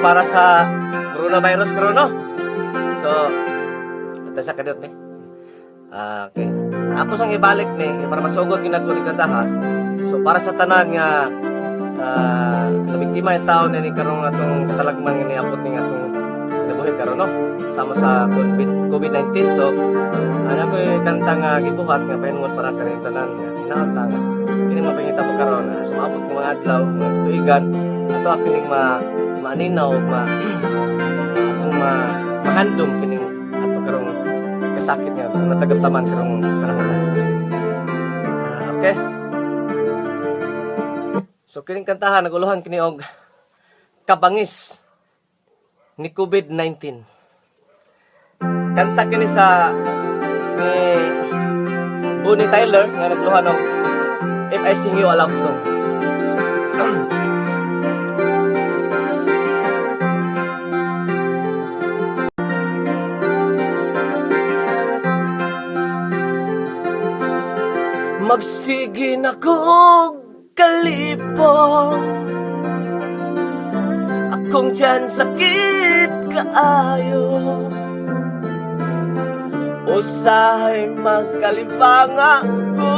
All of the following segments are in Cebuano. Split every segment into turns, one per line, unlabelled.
para sa coronavirus karon, no? So, ito sa kadiyot ni. Ah, okay. Ako sang ibalik ni para masugot gyud nako ni kantaha. So para sa tanan nga nabiktima yung tao ni karong atong katalagman nga niabot ning atong kinabuhi karon, no? Sama sa COVID-19. So ana ko kanta nga gibuhat nga pahinungod para kaning tanan nga hinaot nga kini mapangitabo karon sa maabot ng mga adlaw, mga tuigan ato kining ma maaninaw ma atong ma mahandom kining ato karong kasakit nga atong natagamtaman karong panahon na. Ah, okay. So kining kantahan naguluhan kini og "Kabangis ni COVID-19". Kanta kini sa ni Bonnie Tyler nga nagluhan og "If I Sing You a Love Song". Magsige na kog kalipong, akong tiyan sakit kaayo. Usahay magkalibang ako,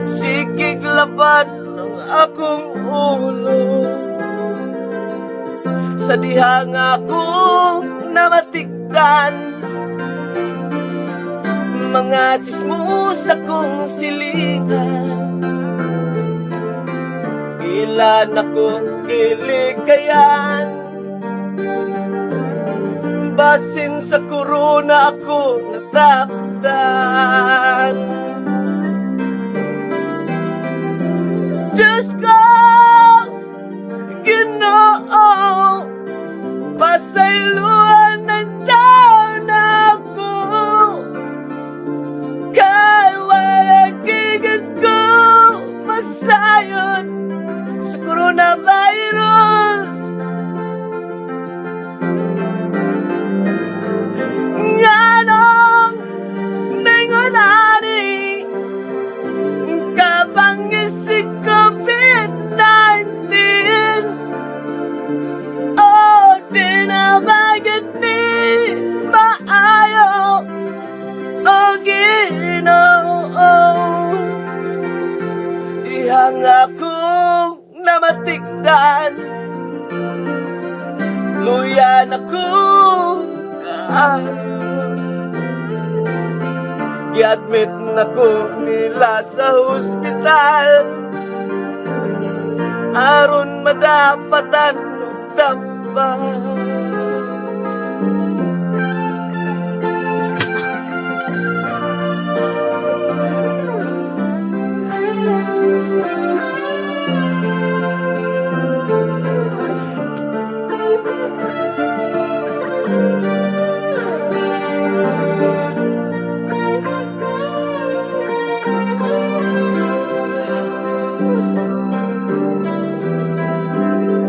sigig laban ng akong ulo. Sa dihang akong namatikdan, mga chismosa kong silingan, ilan akong kilikayan. Basin sa korona ako natapdan. Diyos ko, Ginoo, pasayloan ng taon ako, kay wala gigit ko masayod sa coronavirus. Nganong ningon ani, kabangis si COVID-19? Oh, di na bagit ni maayo, o Ginoo. Dihang akong namatikdan, luya na ko kaayo. Gi-admit na ko nila sa hospital aron madapatan og tambal.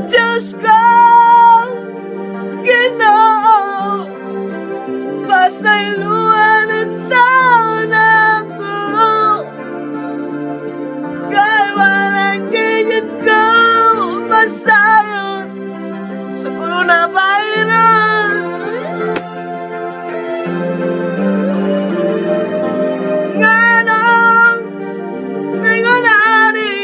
Diyos ko, Ginoo, pasayloan ang taon ako, kay walang gigit ko masayod sa coronavirus. Nganong ningon ani,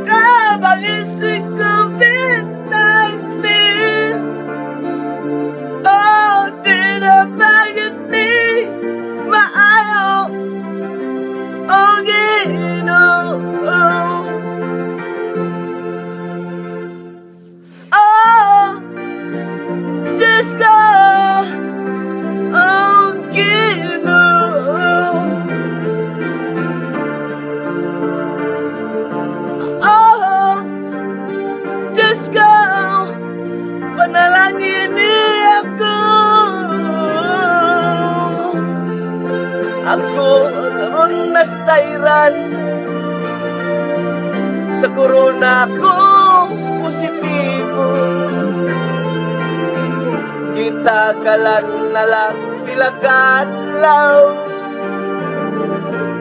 kabangis si COVID-19? Oh, di na bagit ni maayo, o Ginoo. Oh, Diyos ko, oh Ginoo. Oh, Diyos ko, panalangin ni ako. Ako ron nasayran, sa corona ko positibo. Gitagalan na lang pila ka adlaw,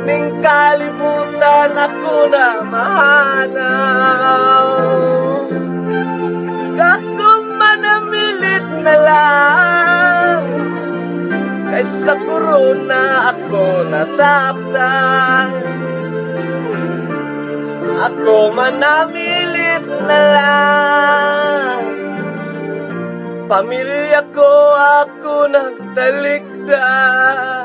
ning kalibutan ako na mahanaw. Nasabtan. Ako manamilit na lang. Pamilya ko, ako nagtalikdan.